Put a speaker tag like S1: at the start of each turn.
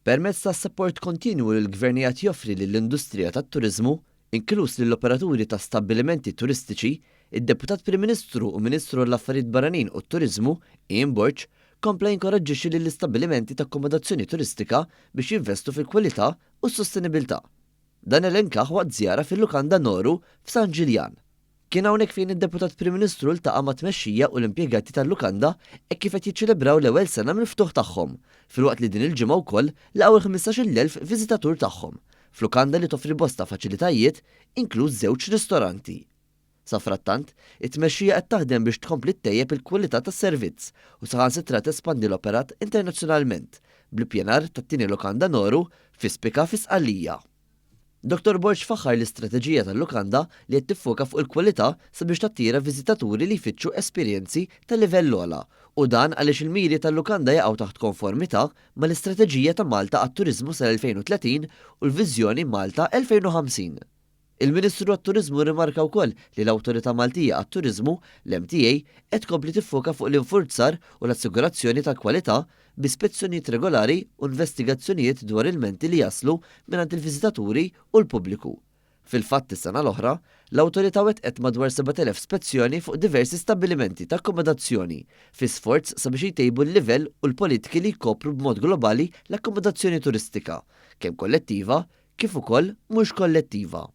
S1: Permezz tas-sapport kontinwu li l-Gvern qiegħed joffri lill-industrija tat-turiżmu, inkluż lill-operaturi ta' stabbilimenti turistiċi, id-Deputat Prim Ministru u Ministru għall-Affarijiet Barranin u t-Turiżmu, Ian Borg, kompla jinkoraġġixxi lill-istabbilimenti ta' akkomodazzjoni turistika biex jinvestu fil-kwalità u s-sostenibilità. Dan elenkah waqt żjara fil-lukanda Noru f'San Ġiljan. Kien hawnhekk fejn id-Deputat Prim Ministru ltaqa' mat-tmexxija u l-impjegati tal-lukanda hekk kif qed jiċċelebraw l-ewwel sena mill-ftuħ tagħhom, filwaqt li din il-ġimgħa wkoll laqgħu l-15,000 viżitatur tagħhom, f'lukanda li toffri bosta faċilitajiet, inkluż żewġ ristoranti. Safrattant, it-tmexxija qed taħdem biex tkompli ttejjeb il-kwalità tas-servizz u saħansitra tespandi l-operat internazzjonalment, bl-ippjanar tat-tieni lukanda Noru fi Spika fi Sqallija. Dottor Borg faħħar l-istrateġija tal-lukanda li qed tiffoka fuq il-kwalità sabiex tattira viżitaturi li jfittxu esperjenzi ta' livell ogħla u dan għaliex il-miri tal-lukanda jaqgħu taħt konformità mal-istrateġija ta' Malta għat-Turiżmu sal-2030 u l-Viżjoni Malta 2050. Il-Ministru għat-Turiżmu rrimarka wkoll li l-Awtorità Maltija għat-Turiżmu, l-MTA, qed tkompli tiffoka fuq l-infurzar u l-assigurazzjoni tal-kwalità bi spezzjonijiet regolari u investigazzjonijiet dwar ilmenti li jaslu mingħand il-viżitaturi u l-pubbliku. Fil-fatt is-sena l-oħra, l-Awtorità wettqet madwar 7,000 spezzjoni fuq diversi stabbilimenti ta' akkomodazzjoni fi sforz sabiex jtejbu l-livell u l-politiki li jkopru b'mod globali l-akkomodazzjoni turistika, kemm kollettiva kif ukoll mhux kollettiva.